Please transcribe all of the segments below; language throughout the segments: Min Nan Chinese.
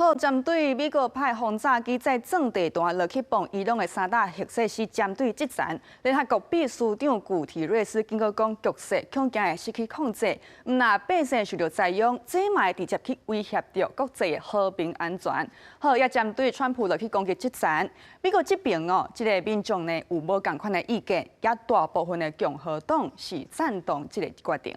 好，針對美國派轟炸機載鑽地彈落去磅伊朗的三大核設施，針對這層，聯合國秘書長古提瑞斯警告講，局勢恐驚會失去控制，毋但百姓受著災殃，這嘛會直接去威脅著國際的和平安全。好，也針對川普落去攻擊這層，美國這邊哦，這个民眾呢有無仝款的意見，也大部分的共和黨是贊同這个決定。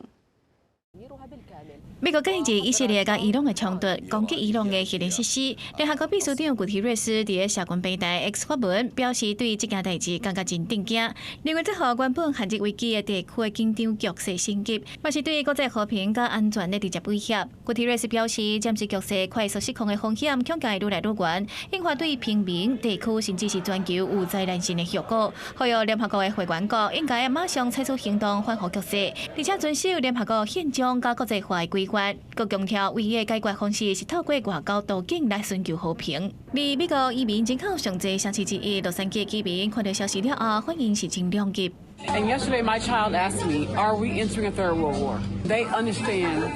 美國近日以色列佮伊朗的衝突，攻擊伊朗的核能設施。聯合國秘書長古提瑞斯佇社群平台 X 發文，表示對這件代誌感覺真震驚，認為這予原本陷入危機的地區的緊張局勢升級，嘛是對國際和平佮安全的直接威脅。古提瑞斯表示，戰時局勢快速失控的風險恐驚會愈來愈懸，引發對平民、地區甚至是全球有災難性的後果。呼籲聯合國的會員國應該馬上採取行動緩和局勢，而且遵守聯合國憲章佮國際法的規範。閣強調，唯一的解決方式是透過外交途徑來尋求和平。而美國移民人口上濟城市之一洛杉磯居民看到消息了後，反應是真兩極。 And yesterday, my child asked me, "Are we entering a third world war?" They understand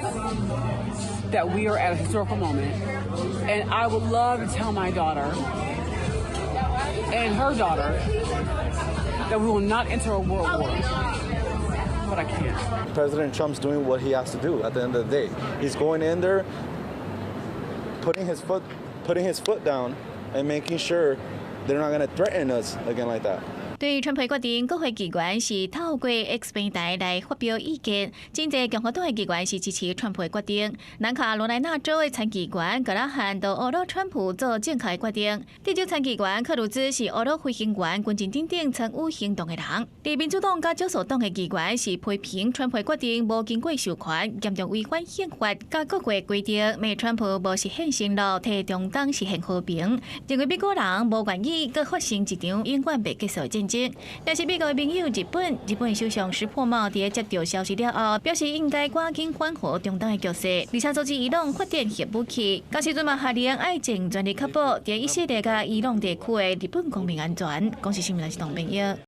that we are at a historical moment, and I would love to tell my daughter and her daughter that we will not enter a world war. But I can't. President Trump's doing what he has to do at the end of the day. He's going in there, putting his foot down, and making sure they're not going to threaten us again like that. 對川普決定，國會議員是透過 X 平台來發表意見。真濟共和黨的議員是支持川普的決定。南卡羅來納州的參議員格拉漢就呵咾川普做正確的決定。德州參議員克魯茲是呵咾飛行員、軍人等等參與行動的人。佇民主黨佮少數黨的議員是批評川普決定無經過授權，嚴重違反憲法佮國會規定，罵川普無實現承諾，替中東實現和平，認為美國人無願意閣發生一場永遠袂結束的戰爭。但是美國的盟友日本，日本首相石破茂佇接到消息了後，表示應該趕緊緩和中東的局勢，而且阻止伊朗發展核武器。仝時陣嘛下令愛盡全力確保佇以色列佮伊朗地區的日本公民安全。公視新聞是董編譯。